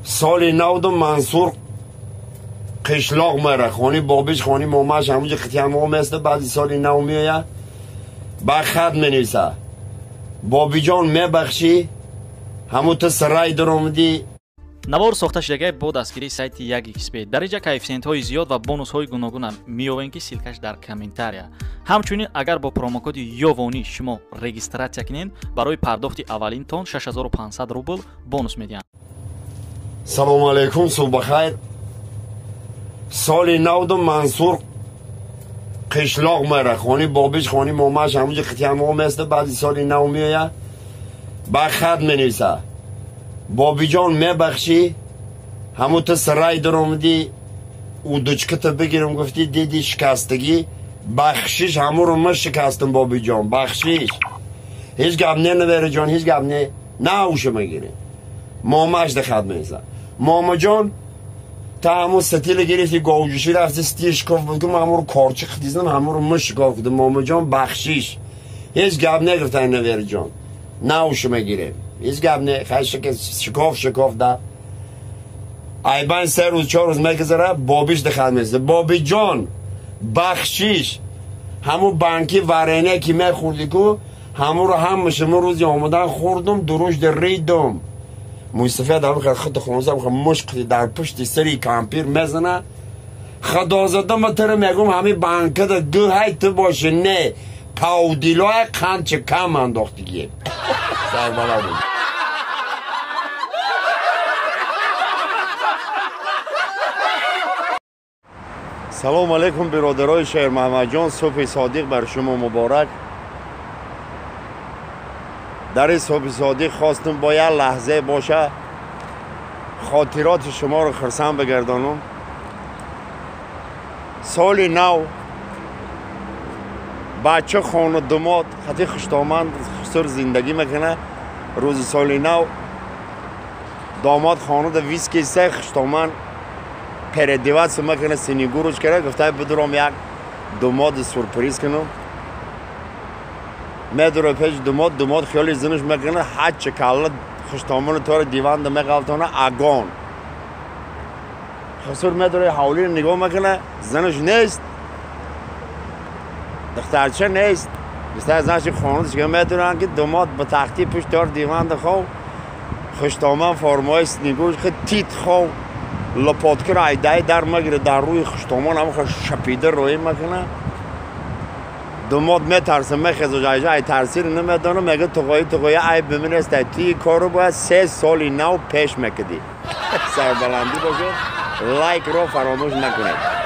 Соли навду Мансур қишлоқ мера, хони бобиш, хони момаш, ҳамунҷа қитиям оместа, баъди соли нав меоя, ба хат менависа. Бобиҷон, мебахшӣ, ҳамун ту сарай даромадӣ. Навор сохта шудагай бо дастгирии сайти 1xb. Дар инҷа коэффисиентҳои зиёд ва бонусҳои гуногунам меёвем, ки ссылка ш дар комментария. Ҳамчунин агар бо промокоди Ёвонӣ шумо регистрация кунед, барои пардохти аввалинтон 6500 рубл бонус медиҳанд. Салому алайкум, субҳ бахайр. Соли навду Мансур қишлоқ мера, хони бобиш, хони момаш, ҳамунҷа қитиям оместа, баъди соли нав меоя, ба хат менависа. Бобиҷон, мебахшӣ, ҳамун ту сарай даромадӣ, удочката бигирам гуфтӣ, диди шикастагӣ, бахшиш, ҳамуро ма шикастам, бобиҷон, бахшиш. Ҳеҷ гап не, Навераҷон, ҳеҷ гап не, науша мегирем. Момаш да хат менависа. Момаҷон, та ҳамун сатила гирифти, говҷӯшӣ рафти, стил шикоф буд, ки ман ҳамуро корчи қитизам, ҳамуро ма шикоф кудам, момаҷон, бахшиш. Ҳеҷ гап не, гуфтан Навераҷон, науша мегирем. Ҳеҷ гап не, хай шикоф шикоф да. Айбан 3 рӯз 4 рӯз мегузара, бобиш да хат менависа. Бобиҷон, бахшиш, ҳамун банки варене ки мехӯрдӣ ку, ҳамуро ҳамаша мо рӯзи омадан хӯрдум, дурушт ридум. Муйсафед ҳам худ хонза мушқ дар пушти сари кампир мезана. Худозада ма тара мегум, ҳамин банкада гӯ ҳай ту боши, не павдилоя қанча кам андохтигӣ. Сарбала буд. Салом алейкум, биродарои Шермаҳмадҷон, субҳи содиқ бар шумо муборак. Дар ин субҳи содиқ хостум бо як лаҳзе боша хотироти шуморо хурсанд бигардонам. Соли нав бача хону думод хати хуштоманд хусур зиндагӣ мекунад. Рӯзи соли нав домод хонуда виски се хуштоманд передеваться мекунад, синигуруч кара, гуфта бидурам як думоди сюрприз кунам. Медура пеш думод, думод хиёли зинаш мекунад, ҳарчи калла хуштомони тора диванда меғалтона агон. Хусур медура ҳавлиро нигоҳ мекунад, занаш нест, духтарча нест. Бисар занаши хонудаш медуранд, ки думод ба тахти пушт тор диванда хов, хуштоман формаи снегуруч тит хов, лопоткиро айдаи дар мегирад, дар рӯи хуштомон ҳамаха шапида роӣ мекунад. Думод метарса, мехеза, ай тарсиро намедонам, мега туғои туғои ай биминест, ту корро бояд 3 соли нав пеш мекудӣ. Сарбаландӣ бошед, лайкро фаромӯш накунед.